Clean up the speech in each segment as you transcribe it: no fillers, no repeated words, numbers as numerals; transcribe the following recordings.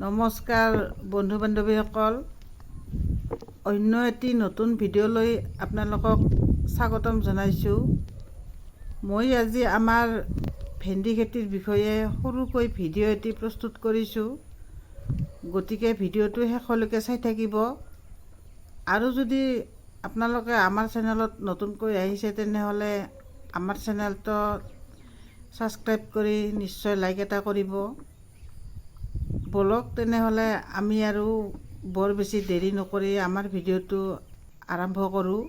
নমস্কাৰ বন্ধু বান্ধৱীসকল, অন্য এটি নতুন ভিডিঅ'লৈ আপোনালোকক স্বাগতম জনাইছোঁ। মই আজি আমাৰ ভেন্দি খেতিৰ বিষয়ে সৰুকৈ ভিডিঅ' এটি প্ৰস্তুত কৰিছোঁ, গতিকে ভিডিঅ'টো শেষলৈকে চাই থাকিব। আৰু যদি আপোনালোকে আমাৰ চেনেলত নতুনকৈ আহিছে, তেনেহ'লে আমাৰ চেনেলটো ছাবস্ক্ৰাইব কৰি নিশ্চয় লাইক এটা কৰিব। ব'লক তেনেহ'লে, আমি আৰু বৰ বেছি দেৰি নকৰি আমাৰ ভিডিঅ'টো আৰম্ভ কৰোঁ।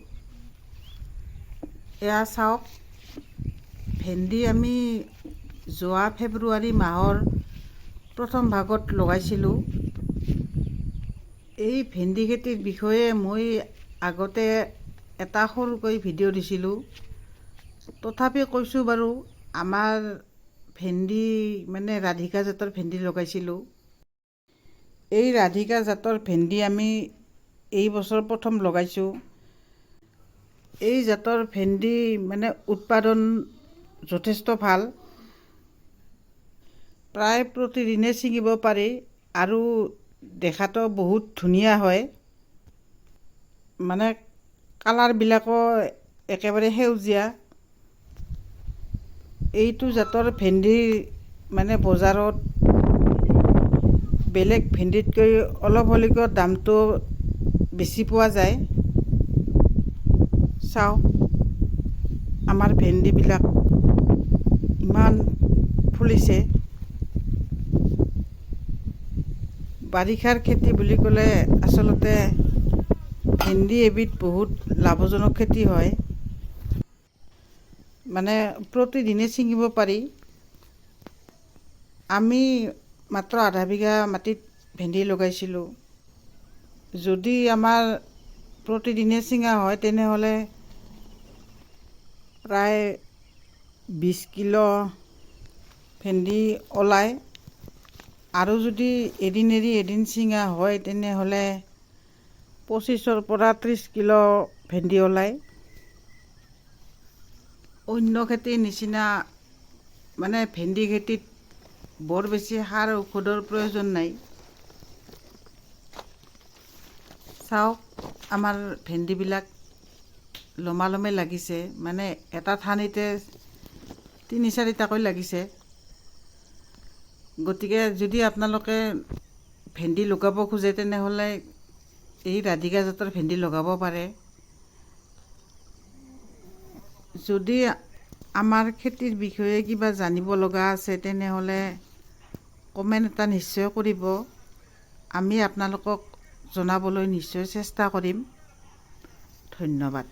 এয়া চাওক, ভেন্দি আমি যোৱা ফেব্ৰুৱাৰী মাহৰ প্ৰথম ভাগত লগাইছিলোঁ। এই ভেন্দি খেতিৰ বিষয়ে মই আগতে এটা সৰুকৈ ভিডিঅ' দিছিলোঁ, তথাপি কৈছোঁ বাৰু। আমাৰ ভেন্দি মানে ৰাধিকা জাতৰ ভেন্দি লগাইছিলোঁ। এই ৰাধিকা জাতৰ ভেন্দি আমি এই বছৰ প্ৰথম লগাইছোঁ। এই জাতৰ ভেন্দি মানে উৎপাদন যথেষ্ট ভাল, প্ৰায় প্ৰতিদিনে ছিঙিব পাৰি আৰু দেখাতো বহুত ধুনীয়া হয়। মানে কালাৰবিলাকো একেবাৰে সেউজীয়া। এইটো জাতৰ ভেন্দি মানে বজাৰত বেলেগ ভেন্দিতকৈ অলপ হ'লেও দামটো বেছি পোৱা যায়। চাওক, আমাৰ ভেন্দিবিলাক ইমান ফুলিছে। বাৰিষাৰ খেতি বুলি ক'লে আচলতে ভেন্দি এবিধ বহুত লাভজনক খেতি হয়। মানে প্ৰতিদিনে ছিঙিব পাৰি। আমি মাত্ৰ আধা বিঘা মাটিত ভেন্দি লগাইছিলোঁ। যদি আমাৰ প্ৰতিদিনে ছিঙা হয়, তেনেহ'লে প্ৰায় 20 কিলো ভেন্দি ওলায় আৰু যদি এদিন এৰি এদিন ছিঙা হয়, তেনেহ'লে 25ৰ পৰা 30 কিলো ভেন্দি ওলায়। অন্য খেতিৰ নিচিনা মানে ভেন্দি খেতিত বৰ বেছি সাৰ ঔষধৰ প্ৰয়োজন নাই। চাওক, আমাৰ ভেন্দিবিলাক লমালমে লাগিছে, মানে এটা ঠানিতে তিনি চাৰিটাকৈ লাগিছে। গতিকে যদি আপোনালোকে ভেন্দি লগাব খোজে, তেনেহ'লে এই ৰাধিকা জাতৰ ভেন্দি লগাব পাৰে। যদি আমাৰ খেতিৰ বিষয়ে কিবা জানিব লগা আছে, তেনেহ'লে কমেণ্ট এটা নিশ্চয় কৰিব। আমি আপোনালোকক জনাবলৈ নিশ্চয় চেষ্টা কৰিম। ধন্যবাদ।